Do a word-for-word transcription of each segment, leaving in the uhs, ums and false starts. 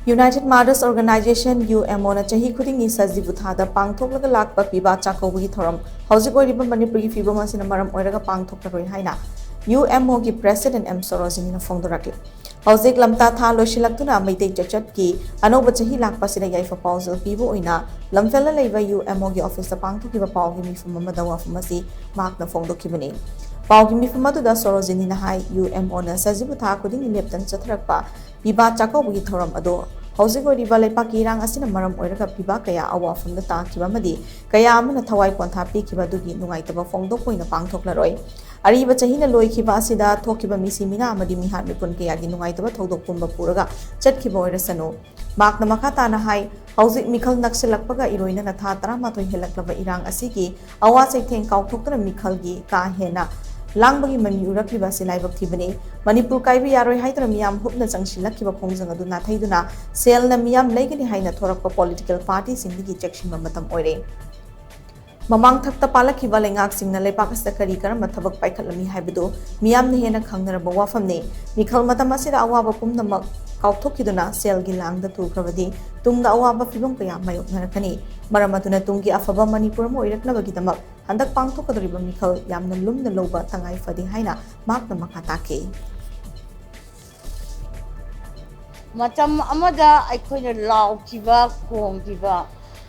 United Mothers Organization, UMO, ꯅ ꯆꯍꯤ ꯈꯨꯗꯤꯡꯒꯤ ꯁꯖꯤꯕꯨ ꯊꯥꯗ ꯄꯥꯡꯊꯣꯛꯂꯒ ꯂꯥꯛꯄ ꯄꯤꯕꯥ ꯆꯥꯛꯀꯧꯕꯒꯤ ꯊꯧꯔꯝ ꯍꯧꯖꯤꯛ ꯑꯣꯏꯔꯤꯕ ꯃꯅꯤꯄꯨꯔꯒꯤ ꯐꯤꯕꯝ ꯑꯁꯤꯅ ꯃꯔꯝ ꯑꯣꯏꯔꯒ ꯄꯥꯡꯊꯣꯛꯂꯔꯣꯏ ꯍꯥꯏꯅ UMO ꯒꯤ President M ꯁꯣꯔꯣꯖꯤꯅꯤꯅ ꯐꯣꯡꯗꯣꯔꯛꯂꯤ꯫ ꯍꯧꯖꯤꯛ ꯂꯝꯇꯥ ꯊꯥ ꯂꯣꯏꯁꯤꯜꯂꯛꯇꯨꯅ ꯃꯩꯇꯩ ꯆꯠꯆꯠꯀꯤ ꯑꯅꯧꯕ ꯆꯍꯤ ꯂꯥꯛꯄꯁꯤꯗ ꯌꯥꯏꯐ ꯄꯥꯎꯖꯦꯜ ꯄꯤꯕ ꯑꯣꯏꯅ ꯂꯝꯐꯦꯜꯗ ꯂꯩꯕ UMO ꯒꯤ office ꯇ ꯄꯥꯡꯊꯣꯛꯈꯤꯕ ꯄꯥꯎꯒꯤ ꯃꯤꯐꯝ ꯑꯃꯗ ꯋꯥꯐꯝ ꯑꯁꯤ ꯃꯍꯥꯛꯅ ꯐꯣꯡꯗꯣꯛꯈꯤꯕꯅꯤ꯫ ꯄꯥꯎꯒꯤ ꯃꯤꯐꯝ ꯑꯗꯨꯗ ꯁꯣꯔꯣꯖꯤꯅꯤꯅ ꯍꯥꯏ, UMO ꯅ ꯁꯖꯤꯕꯨ ꯊꯥ ꯈꯨꯗꯤꯡꯒꯤ ꯂꯦꯞꯇꯅ ꯆꯠꯊꯔꯛꯄ ꯄꯤꯕꯥ ꯆꯥꯛꯀꯧꯕꯒꯤ ꯊꯧꯔꯝ ꯑꯗꯣ ꯍꯧꯖꯤꯛ ꯑꯣꯏꯔꯤꯕ ꯂꯩꯄꯥꯛꯀꯤ ꯏꯔꯥꯡ ꯑꯁꯤꯅ ꯃꯔꯝ ꯑꯣꯏꯔꯒ ꯄꯤꯕꯥ ꯀꯌꯥ ꯑꯋꯥꯐꯝꯗ ꯇꯥꯈꯤꯕ ꯑꯃꯗꯤ ꯀꯌꯥ ꯑꯃꯅ ꯊꯋꯥꯏ ꯄꯣꯟꯊꯥ ꯄꯤꯈꯤꯕ ꯑꯗꯨꯒꯤ ꯅꯨꯡꯉꯥꯏꯇꯕ ꯐꯣꯡꯗꯣꯛꯄ ꯑꯣꯏꯅ ꯄꯥꯡꯊꯣꯛꯂꯔꯣꯏ꯫ ꯑꯔꯤꯕ ꯆꯍꯤꯅ ꯂꯣꯏꯈꯤꯕ ꯑꯁꯤꯗ ꯊꯣꯛꯈꯤꯕ ꯃꯤꯁꯤ ꯃꯤꯅꯥ ꯑꯃꯗꯤ ꯃꯤꯍꯥꯠ ꯃꯤꯄꯨꯟ ꯀꯌꯥꯒꯤ ꯅꯨꯡꯉꯥꯏꯇꯕ ꯊꯧꯗꯣꯛ ꯄꯨꯝꯕ ꯄꯨꯔꯒ ꯆꯠꯈꯤꯕ ꯑꯣꯏꯔꯁꯅꯨ꯫ ꯃꯍꯥꯛꯅ ꯃꯈꯥ ꯇꯥꯅ ꯍꯥꯏ, ꯍꯧꯖꯤꯛ ꯃꯤꯈꯜ ꯅꯛꯁꯤꯜꯂꯛꯄꯒ ꯏꯔꯣꯏꯅꯅ ꯊꯥ ꯇꯔꯥꯃꯥꯊꯣꯏ ꯍꯦꯜꯂꯛꯂꯕ ꯏꯔꯥꯡ ꯑꯁꯤꯒꯤ ꯑꯋꯥ ꯆꯩꯊꯦꯡ ꯀꯥꯎꯊꯣꯛꯇꯨꯅ ꯃꯤꯈꯜꯒꯤ ꯀꯥ ꯍꯦꯟꯅ ꯂꯥꯡꯕꯒꯤ ꯃꯃꯤ ꯎꯔꯛꯂꯤꯕ ꯑꯁꯤ ꯂꯥꯏꯕꯛ ꯊꯤꯕꯅꯤ꯫ ꯃꯅꯤꯄꯨꯔ ꯀꯥꯏꯕ ꯌꯥꯔꯣꯏ ꯍꯥꯏꯗꯨꯅ ꯃꯤꯌꯥꯝ ꯍꯨꯞꯅ ꯆꯪꯁꯤꯜꯂꯛꯈꯤꯕ ꯈꯣꯡꯖꯪ ꯑꯗꯨ ꯅꯥꯊꯩꯗꯨꯅ ꯁꯦꯜꯅ ꯃꯤꯌꯥꯝ ꯂꯩꯒꯅꯤ ꯍꯥꯏꯅ ꯊꯣꯔꯛꯄ political party ꯁꯤꯡꯗꯒꯤ ꯆꯦꯛꯁꯤꯟꯕ ꯃꯇꯝ ꯑꯣꯏꯔꯦ꯫ ꯃꯃꯥꯡ ꯊꯛꯇ ꯄꯥꯜꯂꯛꯈꯤꯕ ꯂꯩꯉꯥꯛꯁꯤꯡꯅ ꯂꯩꯕꯥꯛ ꯑꯁꯤꯗ ꯀꯔꯤ ꯀꯔꯝꯕ ꯊꯕꯛ ꯄꯥꯏꯈꯠꯂꯝꯃꯤ ꯍꯥꯏꯕꯗꯨ ꯃꯤꯌꯥꯝꯅ ꯍꯦꯟꯅ ꯈꯪꯅꯔꯕ ꯋꯥꯐꯝꯅꯤ꯫ ꯃꯤꯈꯜ ꯃꯇꯝ ꯑꯁꯤꯗ ꯑꯋꯥꯕ ꯄꯨꯝꯅꯃꯛ ꯀꯥꯎꯊꯣꯛꯈꯤꯗꯨꯅ ꯁꯦꯜꯒꯤ ꯂꯥꯡꯗ ꯇꯨꯈ꯭ꯔꯕꯗꯤ ꯇꯨꯡꯗ ꯑꯋꯥꯕ ꯐꯤꯕꯝ ꯀꯌꯥ ꯃꯥꯌꯣꯛꯅꯔꯛꯀꯅꯤ꯫ ꯃꯔꯝ ꯑꯗꯨꯅ ꯇꯨꯡꯒꯤ ꯑꯐꯕ ꯃꯅꯤꯄꯨꯔ ꯑꯃ ꯑꯣꯏꯔꯛꯅꯕꯒꯤꯗꯃꯛ ꯍꯟꯗꯛ ꯄꯥꯡꯊꯣꯛꯀꯗꯧꯔꯤꯕ ꯃꯤꯈꯜ ꯌꯥꯝꯅ ꯂꯨꯝꯅ ꯂꯧꯕ ꯇꯉꯥꯏ ꯐꯗꯦ ꯍꯥꯏꯅ ꯃꯍꯥꯛꯅ ꯃꯈꯥ ꯇꯥꯈꯤ꯫ ꯃꯇꯝ ꯑꯃꯗ ꯑꯩꯈꯣꯏꯅ ꯂꯥꯎꯈꯤꯕ, ꯈꯣꯡꯈꯤꯕ,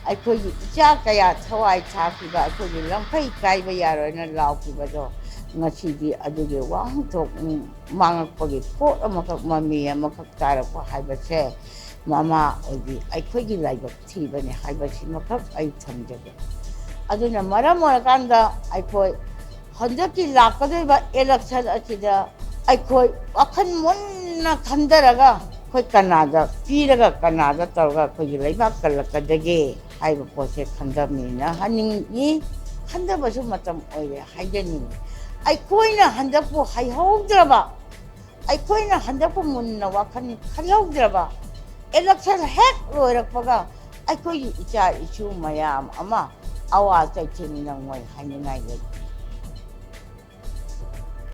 ꯑꯩꯈꯣꯏꯒꯤ ꯏꯆꯥ ꯀꯌꯥ ꯊꯋꯥꯏ ꯊꯥꯈꯤꯕ, ꯑꯩꯈꯣꯏꯒꯤ ꯂꯝꯈꯩ ꯀꯥꯏꯕ ꯌꯥꯔꯣꯏꯅ ꯂꯥꯎꯈꯤꯕꯗꯣ, ꯉꯁꯤꯗꯤ ꯑꯗꯨꯒꯤ ꯋꯥꯍꯟꯊꯣꯛ ꯃꯥꯡꯉꯛꯄꯒꯤ ꯄꯣꯠ ꯑꯃꯈꯛ, ꯃꯃꯤ ꯑꯃꯈꯛ ꯇꯥꯔꯛꯄ ꯍꯥꯏꯕꯁꯦ ꯃꯃꯥ ꯑꯣꯏꯕꯤ ꯑꯩꯈꯣꯏꯒꯤ ꯂꯥꯏꯕꯛ ꯊꯤꯕꯅꯤ ꯍꯥꯏꯕꯁꯤꯃꯈꯛ ꯑꯩ ꯊꯝꯖꯒꯦ꯫ ꯑꯗꯨꯅ ꯃꯔꯝ ꯑꯣꯏꯔꯀꯥꯟꯗ ꯑꯩꯈꯣꯏ ꯍꯟꯗꯛꯀꯤ ꯂꯥꯛꯀꯗꯧꯔꯤꯕ election ꯑꯁꯤꯗ ꯑꯩꯈꯣꯏ ꯋꯥꯈꯜ ꯃꯨꯟꯅ ꯈꯟꯊꯔꯒ, ꯑꯩꯈꯣꯏ ꯀꯅꯥꯗ ꯄꯤꯔꯒ ꯀꯅꯥꯗ ꯇꯧꯔꯒ ꯑꯩꯈꯣꯏꯒꯤ ꯂꯩꯕꯥꯛ ꯀꯜꯂꯛꯀꯗꯒꯦ ꯍꯥꯏꯕ ꯄꯣꯠꯁꯦ ꯈꯟꯊꯃꯤꯟꯅꯍꯟꯅꯤꯡꯏ꯫ ꯈꯟꯊꯕꯁꯨ ꯃꯇꯝ ꯑꯣꯏꯔꯦ ꯍꯥꯏꯖꯅꯤꯡꯏ꯫ ꯑꯩꯈꯣꯏꯅ ꯍꯟꯗꯛꯄꯨ ꯍꯩꯍꯧꯗ꯭ꯔꯕ, ꯑꯩꯈꯣꯏꯅ ꯍꯟꯗꯛꯄꯨ ꯃꯨꯟꯅ ꯋꯥꯈꯜ ꯈꯜꯍꯧꯗ꯭ꯔꯕ, election ꯍꯦꯛ ꯂꯣꯏꯔꯛꯄꯒ ꯑꯩꯈꯣꯏꯒꯤ ꯏꯆꯥ ꯏꯁꯨ ꯃꯌꯥꯝ ꯑꯃ ꯑꯋꯥ ꯆꯩꯊꯦꯡ ꯅꯪꯉꯣꯏ ꯍꯥꯏꯅꯤꯡꯉꯥꯏ ꯂꯩꯇꯦ꯫